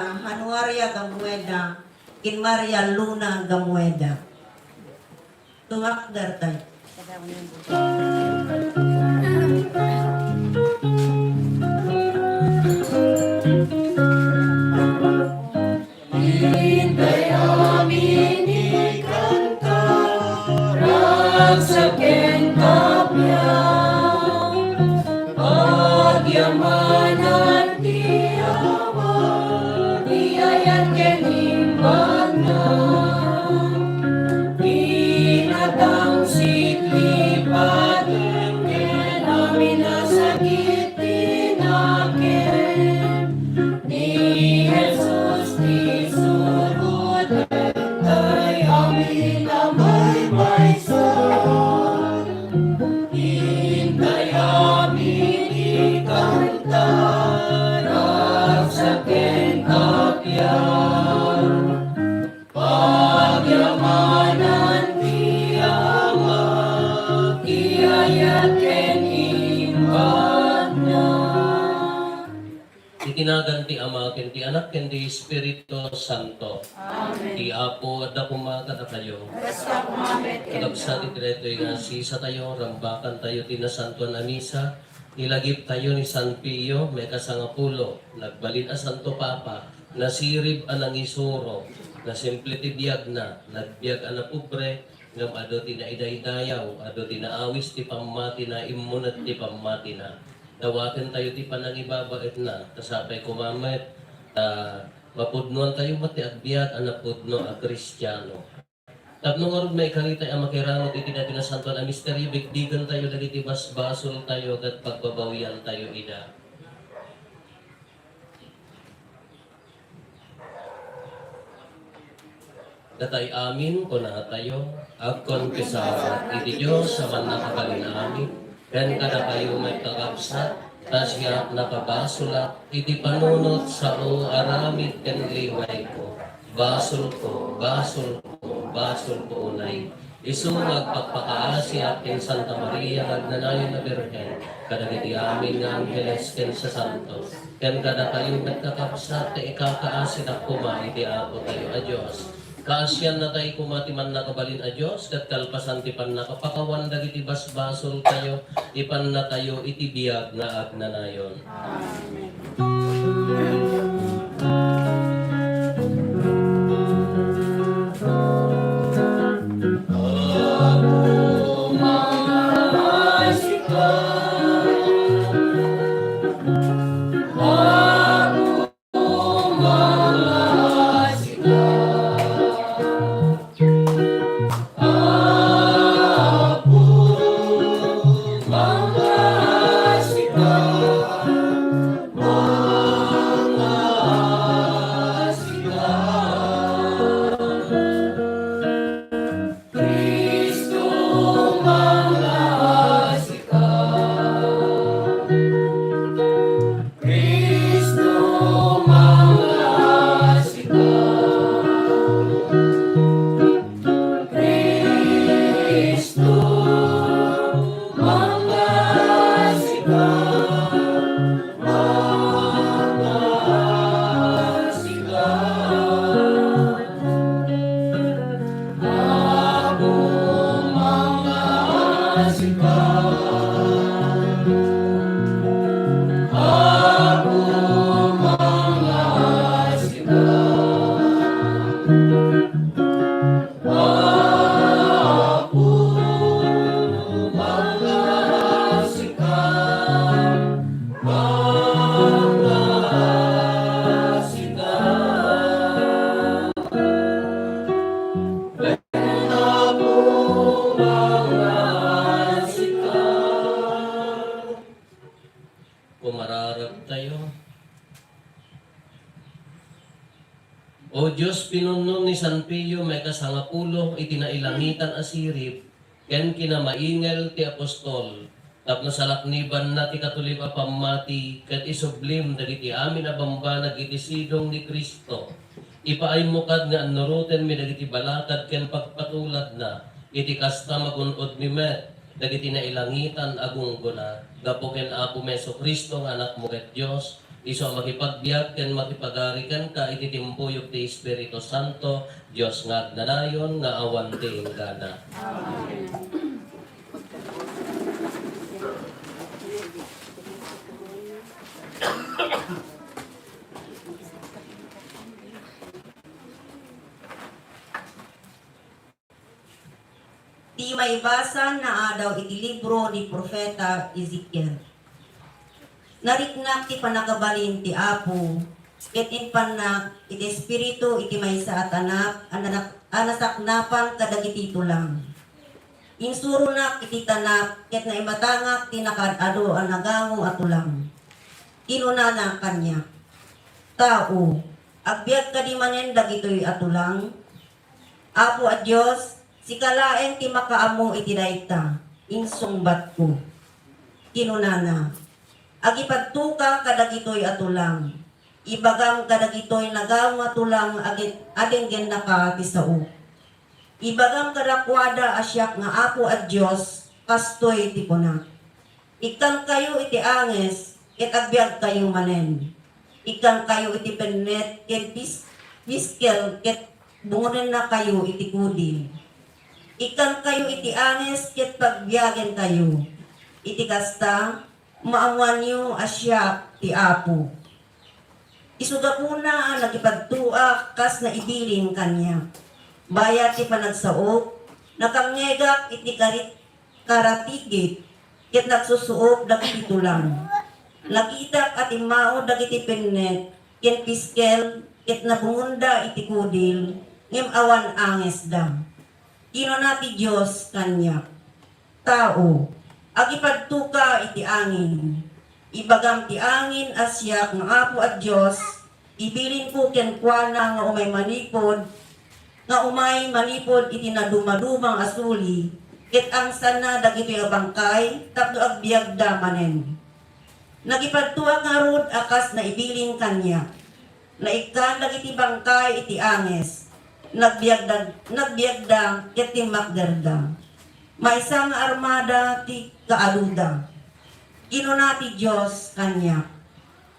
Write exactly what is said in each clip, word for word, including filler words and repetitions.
Januaria Gamueda, ken Maria Luna Gamueda. Tumakder tayo. Intay amin ikanta, ragsak ken kappia, pagyamanan ti Ama, ti ayat ken imbagna. Inatang sitli paten ken amin a sakit ti nakem. Ni Jesus ti surot, tay amin a maymaysa. Intay amin ikanta, ragsak ken kappia. Pagyamanan ti Ama, ti ayat ken imbagna. Iti nagan ti Ama, ken ti Anak, ken ti Espiritu Santo. Amen. Ti Apo adda koma kadakayo. Kasta koma met kenka. Kakabsat, iti daytoy nga sisatayo, rambakantayo ti Nasantoan a Misa. Ilagiptayo ni San Pio, maikasangapulo, nagbalin a Santo Papa, nasirib a nangisuro, nasimple ti biagna, nagbiag a napobre, ngem adu ti naidaydayaw, adu ti naawis ti pammatina, immunet ti pammatina. Dawatentayo ti panangibabaetna, ta sapay koma met, ta mapudnoantayo met ti agbiag a napudno a Kristiano. Tapno ngarud, maikaritay a makiranod iti daytoy nasantoan a misterio, bigbigantayo dagiti basbasoltayo ket pagbabawiantayo ida. Datay amin, kunatayo, agkonfesar iti Dios a Mannakabalin-amin, ken kadakayo met, kakabsat, ta siak nakabasolak iti panunot sao aramid ken liwayko. Basolko, basolko, basolko unay. Isu nga agpakpakaasiak ken Santa Maria nga agnanayon a Birhen, kadagiti amin nga angheles ken sasanto, ken kadakayo met, kakabsat, ta ikakaasidak koma iti Apotayo a Dios. Kaasiannatayo koma ti Mannakabalin a Dios, ket kalpasan ti pannakapakawan dagiti basbasoltayo, ipannatayo iti biag nga agnanayon. Amen. Cristo mangasika. Cristo mangasika. Cristo mangasika. Mangasika. Apo mangasika. Apo mangasika. Apo mangasika. Mangasika. Kumararagtayo. O Dios, pinunno ni San Pio maikasangapulo iti nailangitan a sirib, ken kinamaingel ti apostol, tapno salaknibanna ti katulib a pammati ket isublim dagiti amin a bambanag iti sidong ni Cristo. Ipaaymo kad nga annurotenmi dagiti balakad ken pagpatuladna, iti kasta, magun-odmi met dagiti nailangitan a gunggona. Gapu ken Apomi Jesu-Cristo nga Anakmo ket Dios, Isu a makipagbiag ken makipagari kenka iti timpuyog ti Espiritu Santo, Dios nga agnanayon nga awan ti inggana. Ti maibasa naadaw iti libro ni Profeta Ezekiel. Nariknak ti pannakabalin ti Apo, ket impannak iti Espiritu iti maysa a tanap a nanak-, a nasaknapan kadagiti tulang. Insuronak iti tanap ket naimatangak ti nakaad-ado a nagango a tulang. Kinunana kaniak, "Tao, agbiag kadi manen dagitoy a tulang?" "Apo a Dios, sika laeng ti makaammo iti dayta," insungbatko. Kinunana, "Agipadtoka kadagitoy a tulang. Ibagam kadagitoy nagango a tulang a gen-, a denggennaka ti saok. Ibagam kadakuada a siak nga Apo a Dios, kastoy ti kunak." Ikkankayo iti anges, ket agbiagkayo manen. Ikkankayo iti pennet ken pis-, piskel, ket bungonennakayo iti kudil. Ikkankayo iti anges, ket pagbiagenkayo. Iti kasta, maammoanyo a siak ti Apo. Isu gapuna a nakipadtoak kas naibilin kaniak. Bayat ti panagsaok, nakangngegak iti karit-, karatigit, ket nagsusuok dagiti tulang. Nakitak a timmaud dagiti pennet ken piskel, ket nabungonda iti kudil, ngem awan angesda. Kinuna ti Dios kaniak, "Tao, agipadtoka iti angin. Ibagam ti angin a siak nga Apo a Dios, ibilinko kenkuana nga umay manipud, nga umay manipud iti nadumaduma nga suli, ket angsanna dagitoy a bangkay tapno agbiagda manen." Nagipadtoak ngarud a kas naibilin kaniak. Naikkan dagiti bangkay iti anges. Nagbiagda, nagbiagda ket timmakderda. Maysa nga armada ti kaaduda. Kinuna ti Dios kaniak,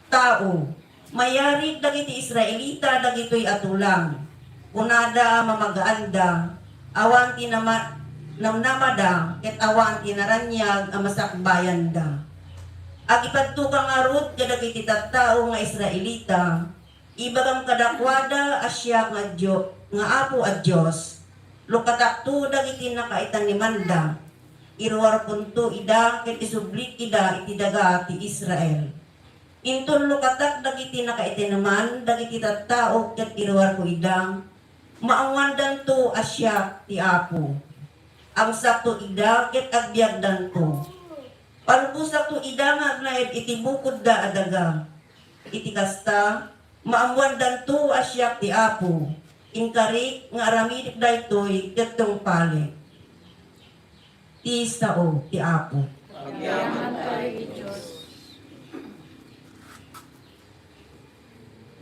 "Tao, mayarig dagiti Israelita dagitoy a tulang. Kunada a mamagaanda, awan ti nama-, namnamada, ket awan ti naraniag a masakbayanda. Agipadtoka ngarud kadagiti tattao nga Israelita, ibagam kadakuada a siak nga Dio-, nga Apo a Dios. Lukatakto dagiti nakaitanemanda, iruarkonto ida ket isublik ida iti daga ti Israel. Inton lukatak dagiti nakaitaneman dagiti tattao ket iruarko ida, maammoandanto a siak ti Apo. Angsakto ida ket agbiagdanto. Palubosakto ida nga agnaed iti bukodda a daga. Iti kasta, maammoandanto a siak ti Apo. Inkarik nga aramidek daytoy ket tungpalek." Ti sao ti Apo. Agyamantayo iti Dios.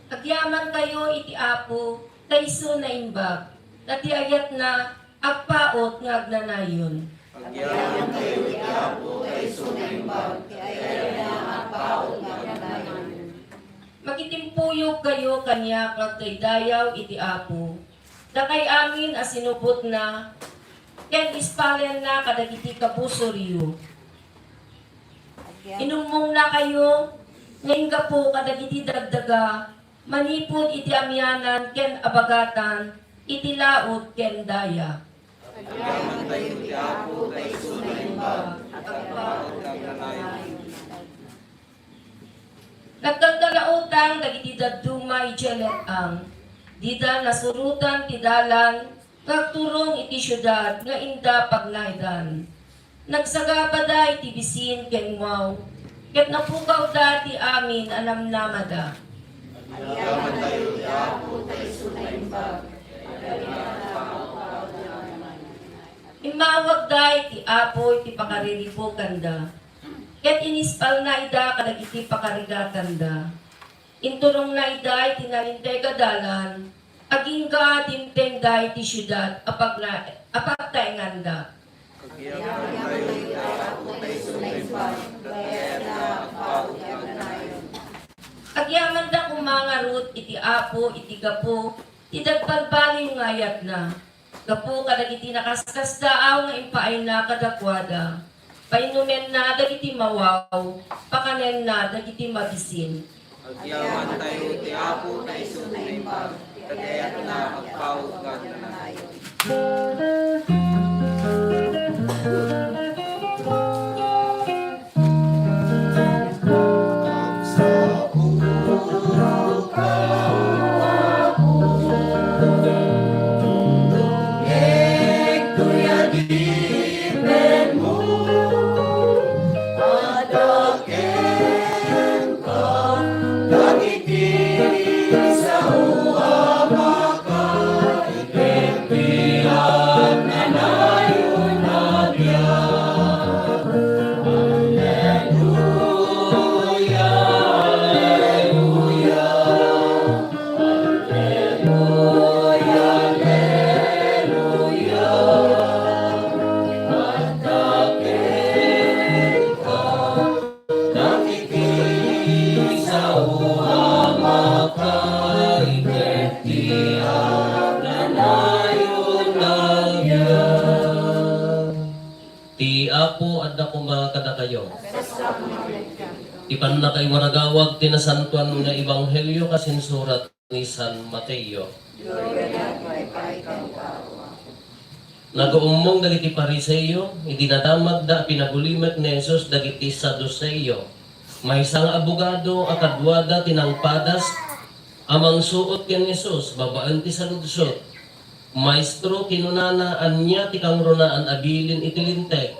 Agyamantayo iti Apo, ta isu naimbag, ta ti ayatna agpaut nga agnanayon. Agyamantayo iti Apo, ta isu naimbag, ta ayatna agpaut nga agnanayon. Makitimpuyogkayo kaniak nga agdaydayaw iti Apo. Dakay amin a sinupotna ken ispalenna kadagiti kabusoryo. Inummongnakayo nga inggapu kadagiti dagdaga manipud iti amianan ken abagatan iti laut ken daya. Agyamantayo iti Apo, ta isu naimbag, agpaut nga agnanayon. Nagkagkalautang dagiti dadduma idiay let-ang. Dida nasurotan ti dalan nga agturong iti siudad nga inda pagnaedan. Nagsagabada iti bisin ken muaw, ket napukawda ti amin a namnamada. Agyamantayo iti Apo, ta isu naimbag. Immawagda iti Apo iti pakariribukanda. Ket inispalna ida kadagiti pakarigatanda. Inturongna ida iti nalinteg a dalan, agingga dimtengda iti siudad a pagna-, a pagtaenganda. Agyamantayo iti Apo, ta isu naimbag, ta ayatna agpaut nga agnanayon. Agyamanda koma ngarud iti Apo iti gapu ti nagbalbaliw nga ayatna. Gapu kadagiti nakaskasdaaw nga impaayna kadakuada, painnumenna dagiti mawaw, pakanenna dagiti mabisin. Agyamantayo ti Apo ta isu naimbag, ta dayatna agpaut nga agnanayon. Ti Apo adda koma kadakayo. Ti pannakaiwaragawag ti Nasantoan nga Ebanghelio kas insurat ni San Mateo. Nagaummong dagiti Fariseo idi nadamagda a pinagulimek ni Jesus dagiti Saduceo. Maysa nga abogado a kaduada ti nangpadas a mangsuot ken ni Jesus babaen ti saludsod. "Maestro," kinunana, "ania ti kangrunaan a bilin iti Linteg?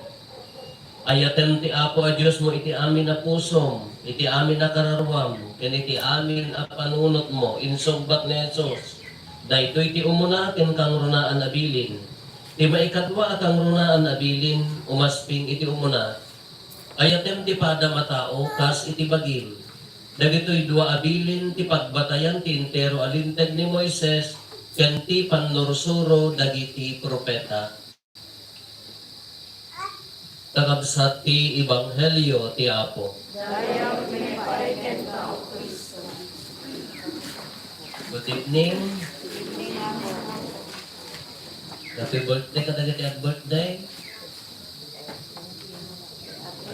Ayatem ti Apo a Diosmo iti amin a pusom, iti amin a kararuam, ken iti amin a panunotmo." Insungbat ni Jesus, "Daytoy ti umuna ken kangrunaan a bilin. Ti maikadua a kangrunaan a bilin, umasping iti umuna, 'Ayatem ti padam a tao kas iti bagim.' Dagitoy dua a bilin ti pagbatayan ti entero a Linteg ni Moises ken ti pannursuro dagiti profeta." Kakabsat ti Ebanghelio ti Apo. Dayag ti maipaay kenka, O Cristo. Good evening. Happy birthday kadagiti ag-birthday.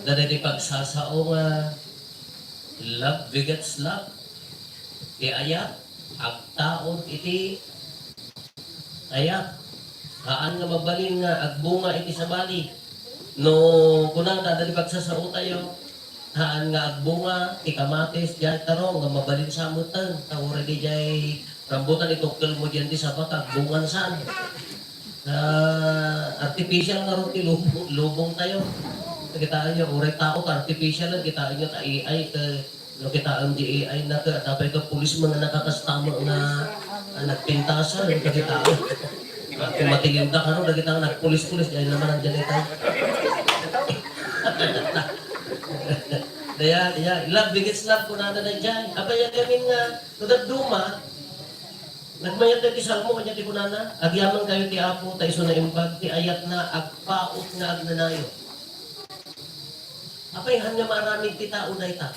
Adda daydi pagsasao nga love begets love. Ti ayat, agtaud iti ayat. Haan nga mabalin nga agbunga iti sabali. No kunada, adda daydi pagsasaotayo, haan nga agbunga ti kamatis, diay tarong nga mabalin sa metten. Ta uray diay rambutan, itukkelmo diay ti sabali, agbungan san. Ah, artificial ngarud ti lubong, lubongtayo. Kitaenyo, uray tao, artificial, kitaenyo, ta A I, ta, no kitaem diay A I na, ta, apay ka pulis man nga nakakastama nga, ah, nagpintasan, kitaem. Ah, kung matilinda ka, no, dagita nga nagpulis-pulis, diay naman ang janitay. Daya, daya, love begets love, kunana na diay. Apay, agamin nga, no dadduma, nagmayat dagiti Salmo, kanya ti kunana, "Agyamankayo ti Apo, ta isu naimbag, ti ayatna agpaut nga agnanayon." Apay, haan nga maaramid ti tao dayta?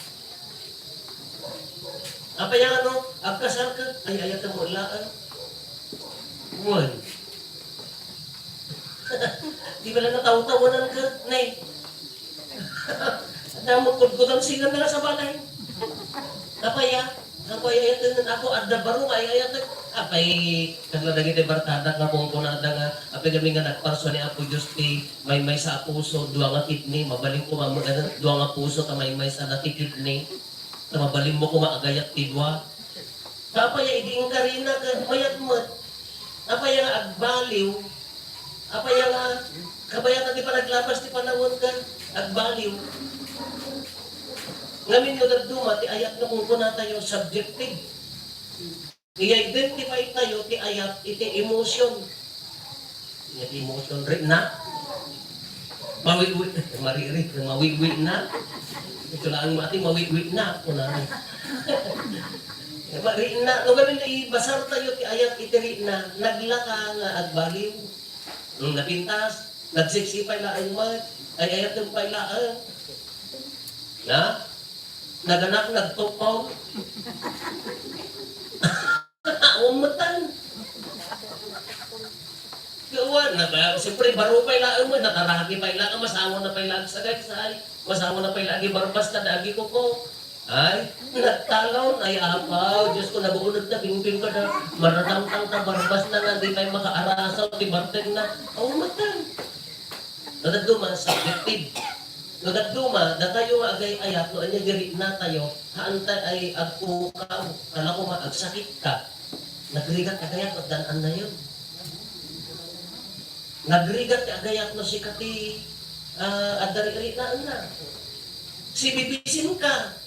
Apay, ano, agkasarka, ay, ayatem mo laeng. Wen. Di bala natawtawanan ka, nay. Adda mo kudkudan, sigan na nga sa balay. Apay, ah? Apay, ayaten, ako, adda baro nga ay-ayaten. Apay, kasla dagiti barkadak nga kunkunada nga, apay, kami nga nagparsua ni Apo Dios ti maymaysa a puso, dua nga kidney, mabalin ko nga magana, dua nga puso, ta maymaysa dati kidney. Ta mabalin mo koma agayat ti dua. Ta apay, idi inkarina, ket mayat met. Apay nga agbaliw? Apay nga kabayatan ti panaglabas ti panawen ken agbaliw? Ngamin no dadduma ti ayat no kunkunatayo subjective. I-identify tayo ti ayat iti emotion. Iti emotion, rikna. Mawiwi, mariri, mawiwi na. Ito lang mo ati, mawiwi na. Kuna. Rikna, no, ngamin ibasar tayo ti ayat iti rikna, naglaka nga agbaliw. Hmm, napintas, nagsiksi pay laeng met, ay-ayaten pay laeng. Na? Naganak, nagtupaw. Awan metan. Gawan na ba? Siyempre, baro pay laeng mo, nakaragi pay laeng, masango na pay laeng sa gaysay. Masango na pay laeng barbas na dagi ko ko. Ay, nagtalaw, ay apaw, Diyos ko, nabuunod na, bingkeng ka na. Maratangtang ta, barbas na nga, di pay makaarasaw, di barteng na. Awan metan. Nagduma, subjective. No dadduma, datayo nga agay-ayat, no ania di riknatayo, haanta ay agpukaw, kala koma agsakit ka. Nagrigat agayat, no dan-annayon. Nagrigat ti agayat, no sika ti, ah, adda riknaenna. Sibibisin ka.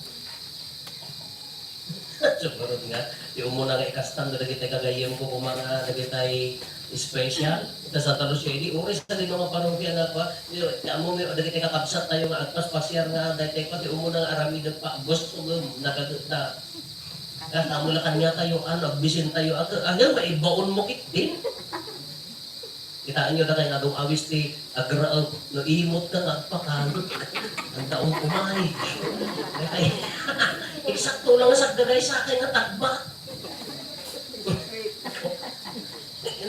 Siguro nga, ti umuna nga ikastan dagiti gagayyem ko koma nga dagiti special. Ita Santa Lucia, idi uray sa lino nga parokya nga pa, ti ammo mi dagiti kakabsat tayo nga agpaspasiar nga daytoy pa, ti umuna nga aramid pa, gusto mo, nakagita. Kaya tamo la kanya tayo, ano, agbisin tayo, ag-, agay, maibaon mo kit din. Kitaenyo, dakay nga adu-, awis ti agraep, no imot ka nga agpakan, anta umay. Ay, eksakto lang sa gagay sa akin nga tagba.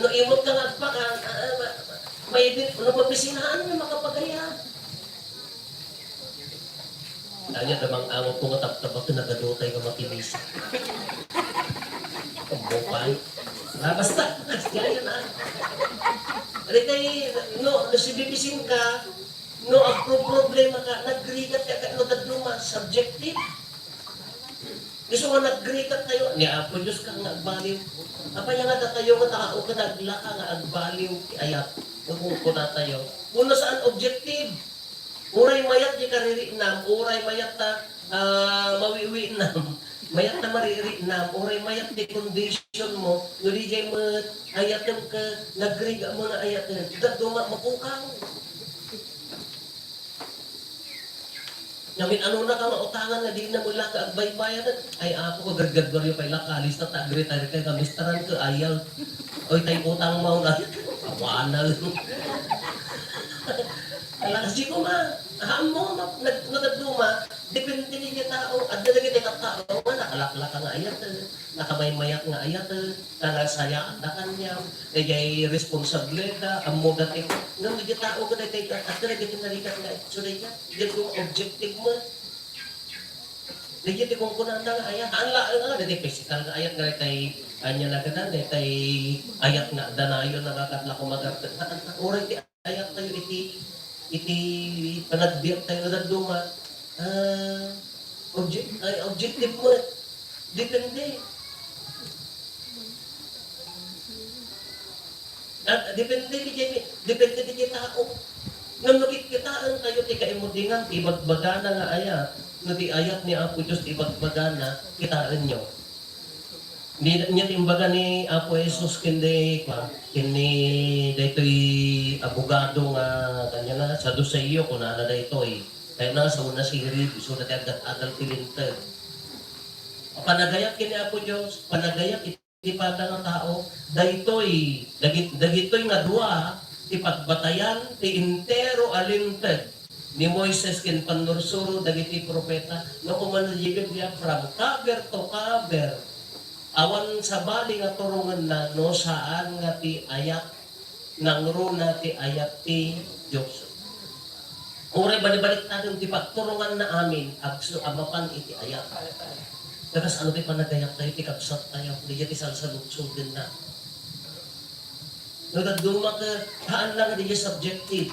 No imot ka nga agpakan, ah, ah, ma-, ma-, may di, no, pabisinaan nga makapagayat. Ania, damang angot ko nga tabtabak, nagadutay nga makinis. Kumbukay. Ah, basta, kaya na. Aritay, no, no, sibibisin ka, no, agproproblema ka, nagrigat ka, no, dadduma, subjective. Gusto nga nagrigat tayo, ni Apo Diyos ka nga agbaliw. Apay nga datayo nga tao ka naglaka nga agbaliw, ti ayat, no, kung kuna tayo. Kuno saan objective. Uray mayat di kaririknam, uray mayat ta, ah, mawiwinam, mayat ta maririknam, uray mayat di condition mo, no di jay met, ayatem ka, nagrigat mo nga ayatem. Dadduma, mapukaw. Ngamin, ano na ka mautangan nga di na mo la ka agbaybayan? Ay, Apo ko, gargadwaryo pay la, kalista ta agretire kay kamistaran ko, ayaw. Oy, tay utang mo na. Awanan. Ala, kasi ko ma, haan mo, ma, nag-, nagduma, depende ni tao. Adda lagi tayo tao, nga nakalaklaka nga ayat, eh. Nakamaymayat nga ayat, eh. Nga nasayaan da kaniam. Dayjay responsable da, ammo da ti, ngem dayjay tao nga daytay, adda dagiti narigat nga itsura da. Dayjay kung objective mo. Dayjay ti kunkunana nga ayat. Haan laeng nga, dayjay physical nga ayat nga daytay, ania na kada, daytay ayat nga danayon nga kadla ko magarteg. Haan, uray ti ayat tayo iti, iti panagbiag tayo nga dadduma. Ah, obje-, ay, objective mo. Depende. At depende ti, depende ti tao. Ngem no kitkitaen tayo ti kaimudingan ti ibagbagana nga ayat, no ti ayat ni Apo Dios ti ibagbagana, kitaenyo. Ni, ni imbaga ni Apo Jesus ken di, kuan, ken ni daytoy abogado nga kaniana, Saduceo, kunana daytoy. Kayatna nga sao nasirib, isu na ti agdat-adal ti Linteg. Panagayat ken ni Apo Dios, panagayat iti pada nga tao, daytoy, dagit-, dagitoy nga dua ti pagbatayan ti entero a Linteg ni Moises ken pannursuro dagiti profeta. No, kumano di Biblia, from cover to cover. Awan sabali nga turongenna no saan nga ti ayat, nangruna ti ayat ti Dios. Uray balibaliktadon ti pagturonganna amin, agsu-, a mapan iti ayat. Kasano ti panagayat tayo, ti kabsat tayo, dayjay ti salsaludsodenna. No dadduma ka, haan lang nga dayjay subjective.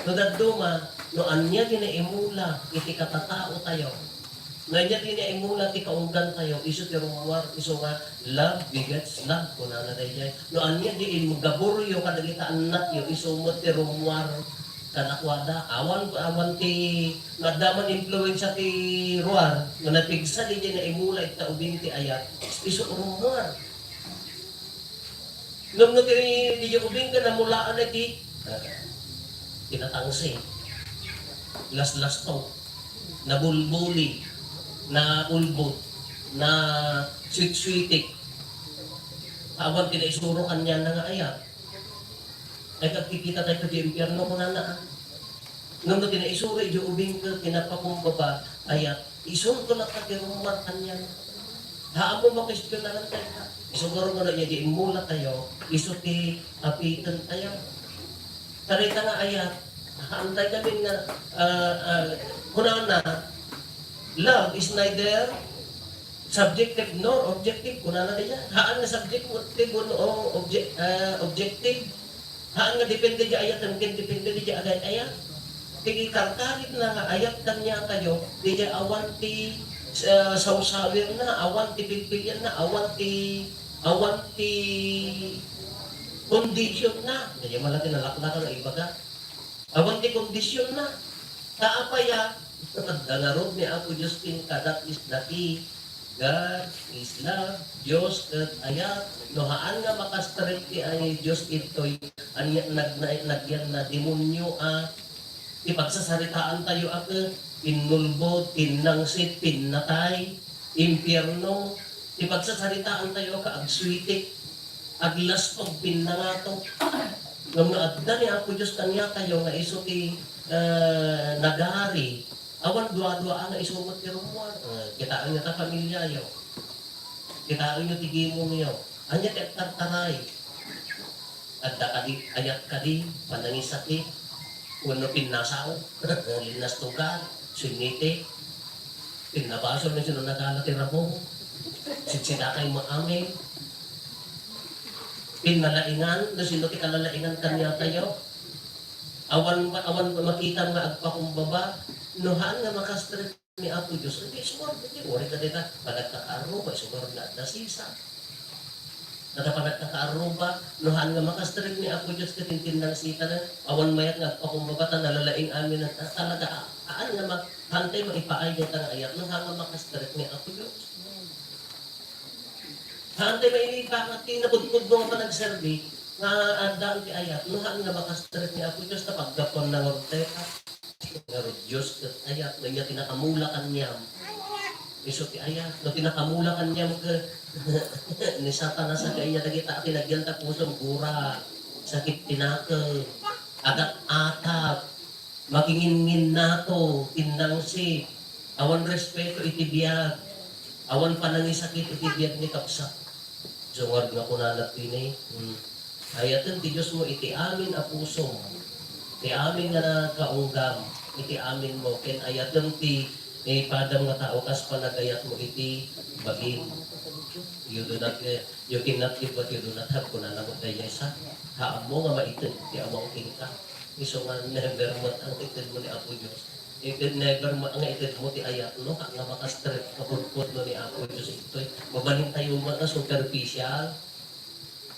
No dadduma, no ania ti naimula iti katatao tayo. No ania ti naimula ti kaunggan tayo, isu ti rummuar, isu nga love begets love, kunana dayjay. No ania ti imgaburyo kadagiti annakyo, isu met ti rummuar kadakuada. Awan, awan ti, no adda man influensya ti ruar, no napigsa dayjay naimula ita ubing ti ayat, isu rummuar. Ngem no ti, dayjay ubing ket namulaan iti, ah, kinatangsi, laslasto, nabulbuli, naulbod, naswitswitik. Awan ti naisuro kaniana nga ayat. Ay, agkikita tayo iti impierno, kunana, ah. Ngem no ti naisuro iti ubing ket kinapakumbaba, ayat, Isunto latta ti rummuar kaniana. Haan mo makuestionaran dayta. Isu ngarud nga no, iti immulatayo, isu ti apitentayo. Kadayta nga ayat, haan tayo ngamin nga, ah, ah, kunana, "Love is neither subjective nor objective," kunana dayta. Haan nga subjective o obje-, ah, objective. Haan nga depende di ayaten ken depende di agay-ayat. Ti karkarigna nga ayat kaniatayo, di awan ti, ah, sawsawirna, awan ti pilpilianna, awan ti, awan ti kondisionna. Di man lang ti nalaklaka nga ibaga. Awan ti kondisionna. Ta apay a, adda ngarud ni Apo Dios kenka, that is the key. God is love, Dios ket ayat. No haan nga makastrek ti ay Dios ditoy, ania nag-, na-, nagyan na demonio a ti pagsasaritaantayo a ket pinnulbod, pinnangsit, pinnatay, impierno. Ti pagsasaritaantayo a ket agsuitik, aglastog, pinnangato. Ngem no adda ni Apo Dios kaniatayo nga isu ti, eh, nagari, awan duadua nga isu met ti rummuar. Eh, kitaenyo ta pamiliayo. Kitaenyo ti gimongyo. Ania ti agtartaray? Adda kadi, ayat kadi, panangisakit, wenno pinnasaw, linnastogan, sinnitik, pinnabasol no sino nagala ti rabo, sitsidakay maamin, pinnalaingan, no sino ti kalalaingan kaniatayo. Awan, awan makita nga agpakumbaba, no haan nga makastrek ni Apo Dios, iti isu ngarud, iti uray kadayta, panagkakaarruba, isu ngarud nga adda sisa. Kada panagkakaarruba, no haan nga makastrek ni Apo Dios ket intinnangsitanan, awan mayat nga agpakumbaba ta nalalaing amin ta-, talaga, a-, haan nga ma-, haantay maipaay dayta nga ayat, no haan nga makastrek ni Apo Dios. Haantay maipaay ti napudpudno nga panagserbi, nga addaan ti ayat, no haan nga makastrek ni Apo Dios, ta paggapuanna ngarud dayta. Ngarud, Dios ket ayat, no ania ti nakamula kaniam? Isu ti ayat. No ti nakamula kaniam ket ni Satanas a kaiya dagita a tinagyan ta pusom, gura, sakit ti nakem, agat-atap, makinginnginnato, pinnangsit, awan respeto iti biag, awan panangisakit iti biag ni kabsat. Isu ngarud nga kunana daytoy, hmm, ayaten ti Diosmo iti amin a pusom, iti amin nga nakaunggam, iti aminmo, ken ayaten ti, eh, padam nga tao kas panagayatmo iti bagim. You do not, eh, you cannot give what you do not have, kunana met daydiay sa, haanmo nga maited ti Amam kenka. Isu nga never met nga itedmo ni Apo Dios. Ited, never met nga itedmo ti ayatmo, nga makastrek, kapudpudno ni Apo Dios itoy. Mabalintayo met nga superficial.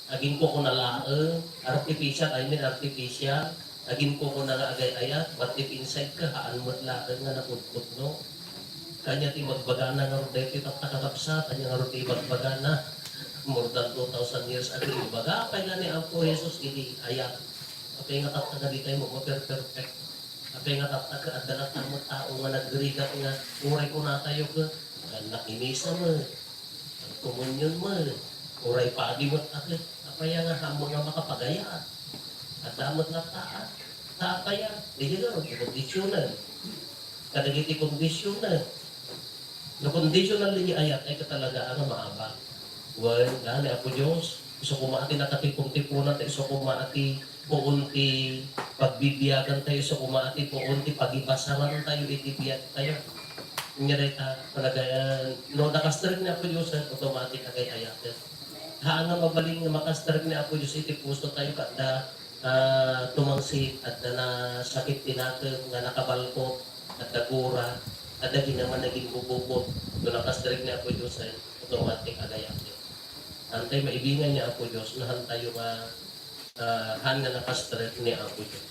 Aginkukuna laeng, artificial, I mean artificial. Aginkukuna nga agay-ayat, but deep inside ka, haan met laeng nga napudpudno. Kaniana ti ibagbagana ngarud daytoy tatta, kakabsat, ania ngarud ti ibagbagana? More than two thousand years ago, ibaga pay nga ni Apo Jesus idi ayat. Apay nga tatta nga ditay mo maperperfect? Apay nga tatta nga adda latta met tao nga nagrigat nga uray kunatayo ket, ah, nakimisa met, nagkomunyon met, uray padi met a ket, apay nga haanmo nga makapagayat? Adda met latta, ah. Ta apay a, dagiti kondisionen. Kadagiti kondisionen. No kondisionen dagiti ayat, ay katalagaan nga maabak. Wen, gani, Apo Dios, isu koma ti nakatipon-tiponan, ta isu koma ti puon ti pagbibiagantayo, isu koma ti puon ti pagibasarantayo iti biagtayo. Nya dayta, talaga, no nakastrek ni Apo Dios, automatic agay-ayaten. Haan nga mabalin nga makastrek ni Apo Dios iti pusotayo, ket adda, ah, tumangsit, adda nasakit ti nakem nga nakabalkot, adda gura, adda kinamanaginbububot. No nakastrek ni Apo Dios, automatic agay-ayaten. Haantay maibingay ni Apo Dios, no haantayo nga, ah, haan nga nakastrek ni Apo Dios.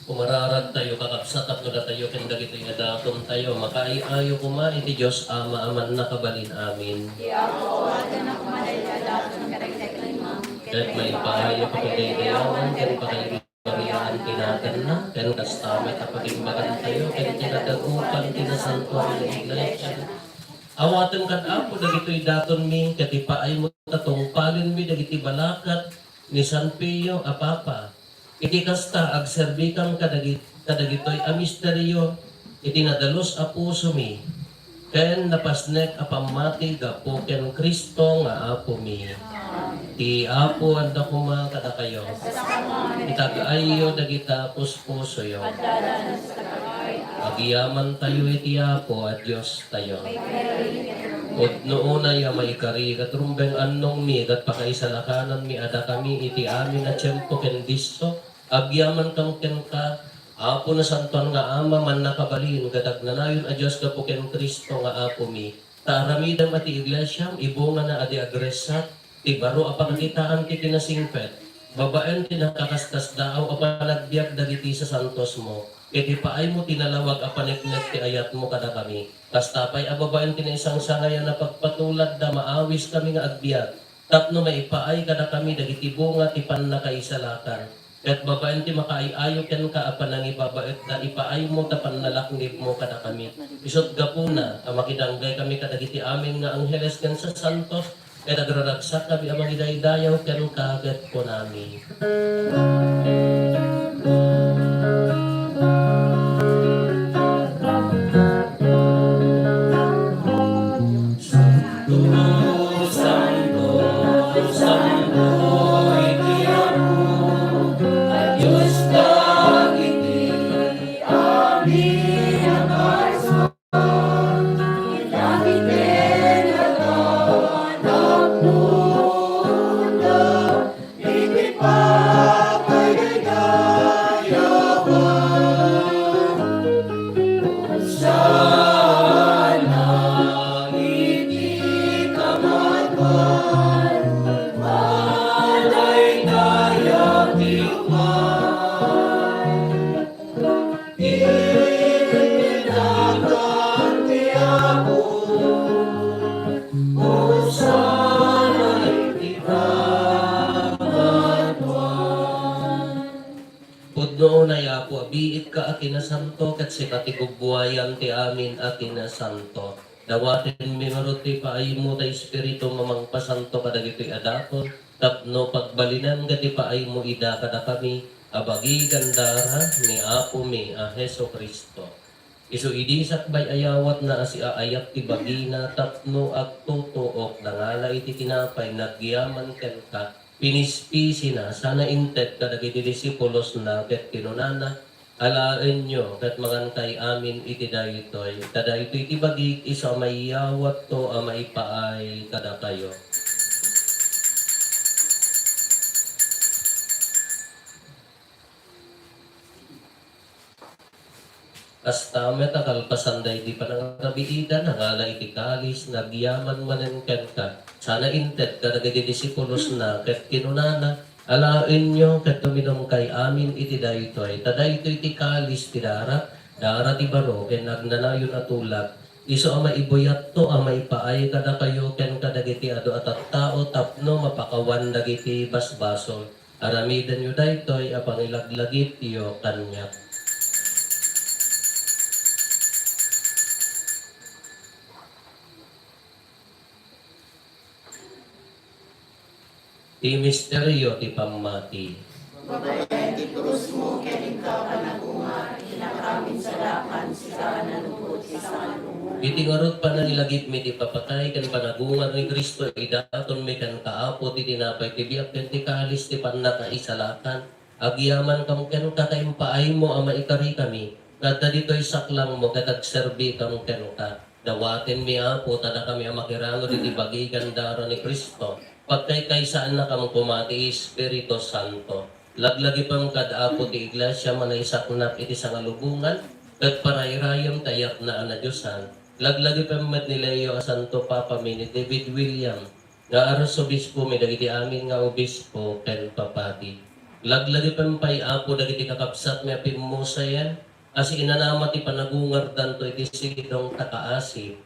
Kumararagtayo, kakabsat, tapno datayo ken dagitoy nga datontayo, makaay-ayo koma iti Dios Ama a mannakabalin. Amin. Ti Apo, awatenna koma daytoy a daton kadagiti agtaymangmo, ket maipaayo pakidaydayawan ken pakaibabayaan ti naganna, ken kasta met a pakimbagantayo ken ti nadagupan ti nasantoan nga iglesia. Awaten kad Apo dagitoy datonmi, ket ipaaymo ta tungpalenmi dagiti balakat ni San Pio a Papa. Iti kasta, agserbikam kadagi-, kadagitoy a misterio iti nadalus a pusomi ken napasnek a pammati gapu ken Cristo nga Apomi. Ti Apo adda koma kadakayo. Itag-ayyo dagita puspusoyo. Agyamantayo iti Apo a Diostayo. Pudno unay a maikari ket rumbeng annongmi ket pakaisalakananmi a dakami iti amin a tiempo ken disso, agyamankam kenka, Apo Nasantoan nga Ama, mannakabalin ket agnanayon a Dios gapu ken Cristo nga Apomi. Ta aramidem a ti iglesiam, ibungana a di agressat, ti baro a pakakitaan ti kinasingpet, babaen ti nakakaskasdaaw a panagbiag dagiti sasantosmo, ket ipaaymo ti nalawag a paneknek ti ayatmo kadakami. Kasta pay a babaen ti naisangsangayan a pagpatuladda, maawiskami nga agbiag, tapno maipaay kadakami dagiti bunga ti pannakaisalakan. Ket babaen ti makaay-ayo kenka a panangibabaetda, ipaaymo ta pannalaknibmo kadakami. Isut' gapuna a makidanggay kami kadagiti amin nga angheles ken sasantos, ket agraragsakami a mangidaydayaw kenka ket kunami, Santo, santo, santo iti Apo, a Dios dagiti amin a kaisa. Iti dagiti nagtatapno iti pagkadaydayawan. Hosanna iti kangatoan, madaydayaw ti umay. Iti nagan ti Apo, Hosanna iti kangatoan. Pudno unay, Apo, a biitka a kinasanto, ket sika ti gubbuayan ti amin a kinasanto. Dawatenmi ngarud ti paaymo ta Espiritu a mangpasanto kadagitoy a daton, tapno pagbalinen ti paaymo ida kadakami a bagi ken dara ni Apomi a Jesu-Cristo. Isu idi sakbay a yawatna a siaayat ti bagina tapno agtutuok, nangala iti tinapay, nagyaman kenka, pinispisina, sana inted kadagiti disipulosna, ket kinunana, Alaenyo ket mangankay amin iti daytoy, ta daytoy ti bagik, isu a maiyawatto a maipaay kadakayo. Kasta met a kalpasan daydi panangarabiidan, nangala iti kalis, nagyaman manen kenka, sana inted kadagiti disipulosna, ket kinunana, Alaenyo ket uminumkay amin iti daytoy, ta daytoy ti kalis ti dara, dara ti baro ken agnanayon a tulag, isu a maibuyatto a maipaay kadakayo ken kadagiti adu a tattao tapno mapakawan dagiti basbasol. Aramidenyo daytoy a pangilaglagipyo kaniak. Ti misterio ti pammati. Babaen ti krusmo ken inka a panagungar, innak amin sadakan, sika a nalukot ti sangalubongan. Iti ngarud panangilagipmi ti papatay ken panagungar ni Cristo, idatonmi kenka, Apo, ti tinapay ti biag ken ti kalis ti pannakaisalakan. Agyamankam kenka ta impaaymo a maikarikami nga adda ditoy saklangmo ket agserbikam kenka. Dawatenmi, Apo, ta dakami a makirangod iti bagi ken dara ni Cristo, pagkaykaysaannakam koma ti Espiritu Santo. Laglagipem kad Apo ti Iglesia a naisaknap iti sangalubongan, ket parayrayem ti ayatna a nadiosan. Laglagipem met ni Leo a Santo Papami, ni David William nga Arsobispomi, dagiti amin nga obispo ken papadi. Laglagipen pay, Apo, dagiti kakabsatmi a pimmusayen a siinanama ti panagungardanto iti sidong ta kaasi.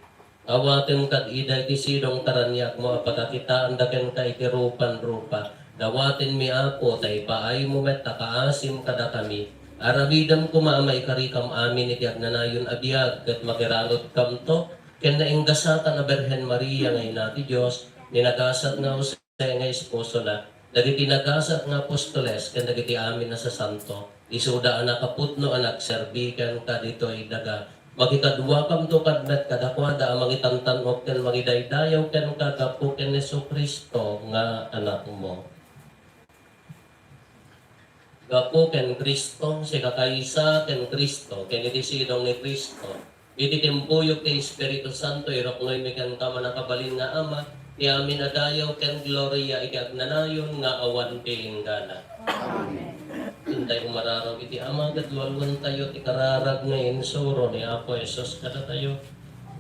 Awatem kad ida iti sidong ta raniagmo a pagakitaanda kenka iti rupan-rupa. Dawatenmi, Apo, ta ipaaymo met a kaasim kadakami. Aramidem koma a maikarikam amin iti agnanayon a biag ket makiranudkamto ken nainggasatan a Birhen Maria nga ina ti Dios, ni nagasat nga Jose nga esposona, dagiti nagasat nga apostoles ken dagiti amin a sasanto. Isuda a nakapudno a nagserbi kenka ditoy daga. Makikaduakamto kad met kadakuada a mangitantan-ok ken mangidaydayaw kenka gapu ken Jesu-Cristo nga Anakmo. Gapu ken Cristo, sikakaysa ken Cristo, ken iti sidong ni Cristo, iti timpuyog ti Espiritu Santo, iruknoymi kenka, mannakabalin nga Ama, ti amin a dayaw ken gloria iti agnanayon nga awan ti inggana. Amen. Intay umararaw iti Ama, ket lualuantayo ti kararag nga insuro ni Apo Jesus kadatayo.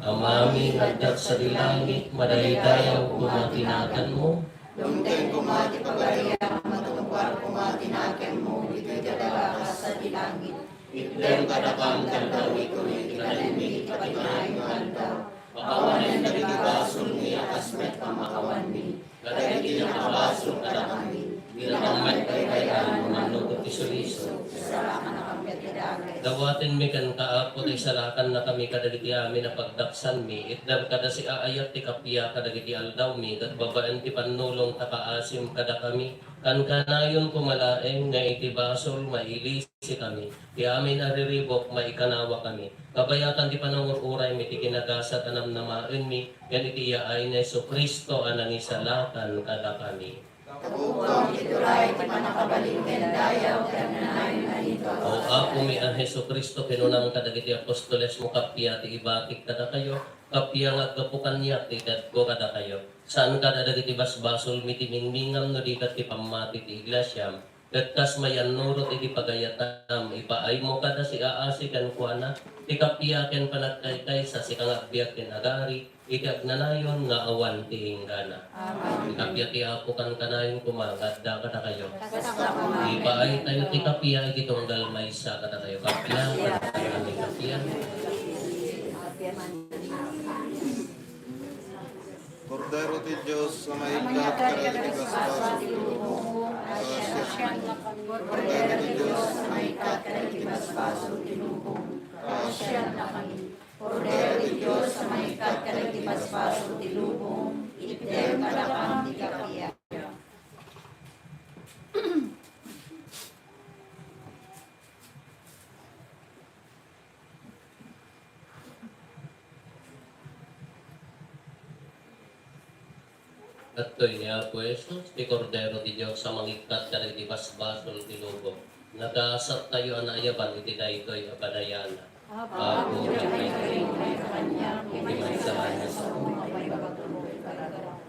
Amami nga adda sadi langit, madaydayaw koma ti naganmo. Dumteng koma ti pagariam, matungpal koma ti nakemmo, ditoy daga kas sadi langit. Itdem kadakam ti aldaw itoy ti kanenmi iti kinayon nga aldaw. Pakawanem dagiti basolmi a kas met pamakawanmi kadagiti nakabasol kadakami. Dina met baybay-an wenno isu-isu, isalakanakami iti dagem. Dawatenmi kenka, Apo, ta isalakannakami kadagiti amin a pagdaksanmi. Itdem kada siaayat ti kappia kadagiti aldawmi, ket babaen ti pannulong ta kaasim kadakami. Kankanayon koma laeng nga iti basol, mailisikami. Ti amin a riribuk, maikanawakami. Kabayatan ti panangur-uraymi ti kinagasat a namnamaenmi, ken iti yaay ni Jesu-Cristo a nangisalakan kadakami. Tabukom iti turay ti pannakabalin ken dayaw ti agnanayon a Dios. O Apomi a Jesu-Cristo, kinunam kadagiti apostolesmo, kappia ti ibatik kadakayo, kappia nga aggapu kaniak ti itedko kadakayo. Saan kada dagiti basbasolmi ti mingmingam no di ket ti pammati ti iglesiam. Ket kas mayannurot iti pagayatam, ipaaymo kada siaasi kenkuana ti kappia ken panagkaykaysa, sika nga agbiag ken agari iti agnanayon nga awan ti inggana. Amen. Ti kappia ti Apo kankanayon koma nga adda kadakayo. Kasta koma. Ipaaytayo ti kappia iti tunggal maysa kadakayo. Kappia, kappia, kappia. Kordero ti Dios a maikkat kadagiti basbasol ti lubong, pasiannak. Kordero ti Dios a maikkat kadagiti basbasol ti lubong, pasiannakami. Kordero ti Dios a maikkat kadagiti basbasol ti lubong, itdem kadakam ti kappia. Adtoy ni Apo Jesus, ti Kordero ti Dios a mangikkat kadagiti basbasol ti lubong. Nagasattayo a naayaban iti daytoy a badayana. Apo, diak maikarim nga ikakanyak ti maysa a sao nga ibaga ti kararag.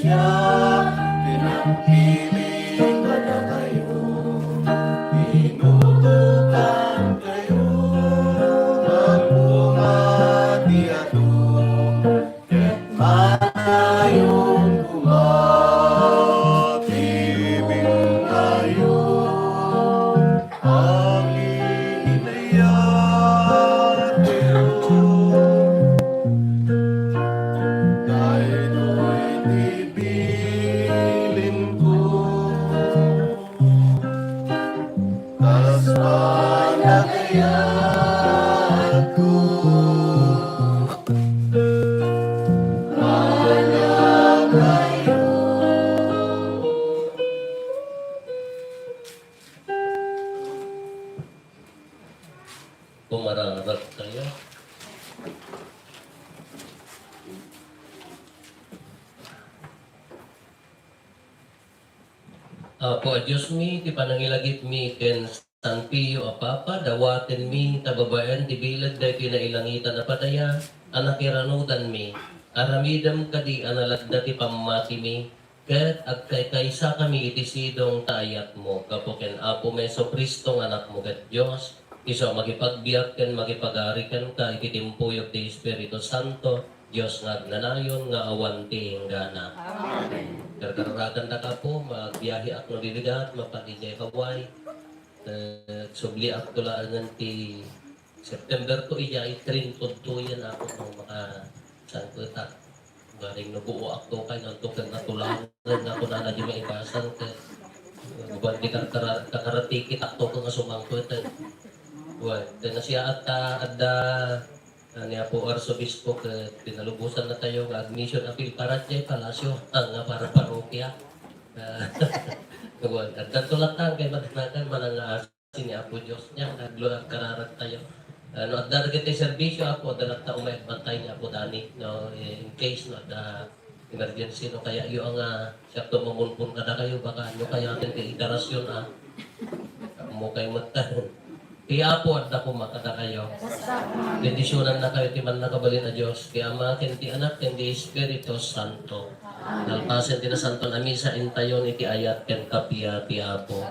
Siak ti nagpili kadakayo, inutokankayo, magbunga ti atum, ket manayon koma ti binkayo. Hallelujah, Daytoy ti bilinko, kas panagayatko. Manakayo. Kumararak tayo. Apo a Diosmi, ti panangilagipmi ken San Pio a Papa, dawatenmi ta babaen ti bileg daytoy nailangitan a padaya a nakiranudanmi. Aramidem kadi a naladda ti pammatimi, ket agkaykaysakami iti sidong ta ayatmo. Gapu ken Apomi Jesu-Cristo nga Anakmo ket Dios, isu a makipagbiag ken makipagari kenka iti timpuyog ti Espiritu Santo, Dios nga agnanayon nga awan ti inggana. Amen. Karkararagandaka, Apo, magbiaheak no didigat, mapan idiay Hawaii. Eh, subliak to laengen ti September to, idiay train tudtoyen, Apo, no makasangpetak. Garing no buoak to kay nanto ken natulangen nga kunana di maibasan ket, eh, uban di karkara-, kakaratikitak to nga sumangpeten. Wen, ken nasiaat ta adda Ah, ni Apo Arsobispo ket pinalubosan natayo nga admission appeal para diay palasyo, ah, nga para parokia. Ah, wen, addanto latta kay madanagan manangaasi ni Apo Dios. Nia, aglo-, agkararag tayo. Ah, no adda dagiti serbisio, Apo, adda latta umay agbantay ni Apo Dani, no, eh, in case, no, adda emergency, no, kaya iyo nga siak to mamunpon kadakayo, baka no kaya ti iterasion, ah. Mo kay met. Ti Apo adda koma kadakayo. Bendisionannakayo ti mannakabalin a Dios, ti Ama, ken ti Anak, ken ti Espiritu Santo. Nalpasen ti nasanton a misa, intayon iti ayat ken kappia ti Apo.